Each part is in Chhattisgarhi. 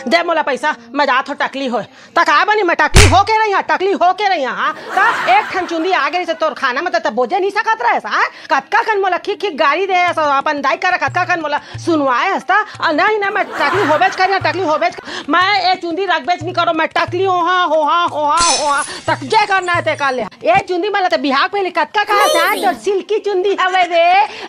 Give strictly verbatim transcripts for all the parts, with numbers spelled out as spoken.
दे मोला पैसा, मैं जात हो टकली होय। त का बनी, मैं टकली होके रही हाँ, टकली होके रही हाँ। त एक ठन चुंदी आगे रहिस तोर खाना में, त बोजे नहीं सकत रहे हाँ। कतका कन मोला खिक खिक गारी दे हस, अपन दाई करा कतका कन मोला सुनवाए हस त। नहीं ना, मैं टकली होबेच करी हाँ, टकली होबेच। मैं ए चुंदी रखबेच नहीं करो, मैं टकली हो हाँ, हो हाँ, हो हाँ, हो हाँ। तक जे करना है ते कर ले। ए चुंदी, मला त बिहाव पहले कतका कहा था, तोर सिल्की चुंदी हवे रे,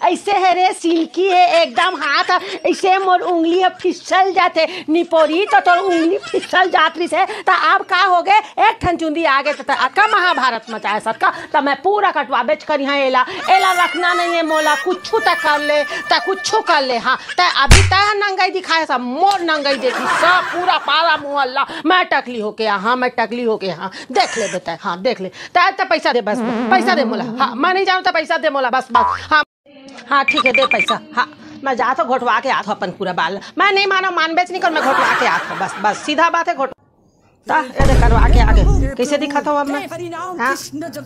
ऐसे है रे, सिल्की है एकदम, हाथ ह, ऐसे मोर उंगली ह फिसल जाथे, निपोरी तो तोर उंगली फिसल जात रहिस है, त अब का हो गे, एक ठन चुंदी आ गे, त अतका महाभारत मचाए सतका, त मैं पूरा कटवाबेच करी हाँ एला, एला रखना नहीं है मोला, कुछु त कर ले, त कुछु कर ले, हाँ, त अभी त नंगई दिखाए सब, मोर नंगई देखी सब, पूरा पारा मोहल्ला, मैं टकली होके, हाँ, मैं टकली होके, हाँ, देख ले बेटा, हाँ, देख ले। त, त पैसा दे बस, पैसा दे मोला। हाँ, मैं नहीं जाऊँ त पैसा दे मोला बस, बस। हाँ, हाँ, ठीक है, दे पैसा। हाँ, मैं जात हो घोटवा के आत हो अपन पूरा बाल। मैं नहीं मानो, मानबेच नहीं कर, मैं घोटवा के आत हो बस, बस, सीधा बात है, घोट। ता, ये दे करवा के आगे। कैसे दिखत हो अब मैं? हाँ?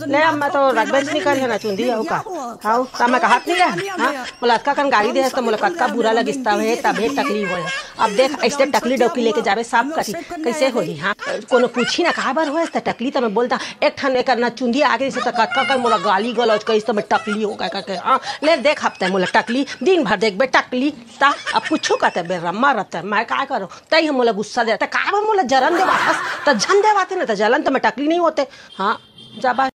ले, अब मैं तो रखबेच नहीं कर, है ना, चुंदी हो का? हाँ, ता मैं कहत नहीं है। हाँ, मोला अतका कन गारी दे, त मोला कतका बुरा लगिस, तब हे, तब हे टकली होय। अब देख, ऐसे टकली डौकी लेके जाबे, सब कही, कैसे होही? हाँ, कोनो पूछी ना, कहा बर होय, त टकली, त मैं बोलता, एक ठन एकर ना चुंदी आगे से, त कतका कन मोला गाली गलौज कहिस, त मैं टकली हो गए करके। हाँ, ले देख, हफ्ते मोला टकली, दिन भर देखबे टकली, त अब कुछू कहते बे, रम्मा रहते, मैं का करो? तई हम मोला गुस्सा दे, त का बर मोला जलन देवाथस, त झन देवाते ना, त जलन त मैं टकली नहीं होते। हाँ, जा बस।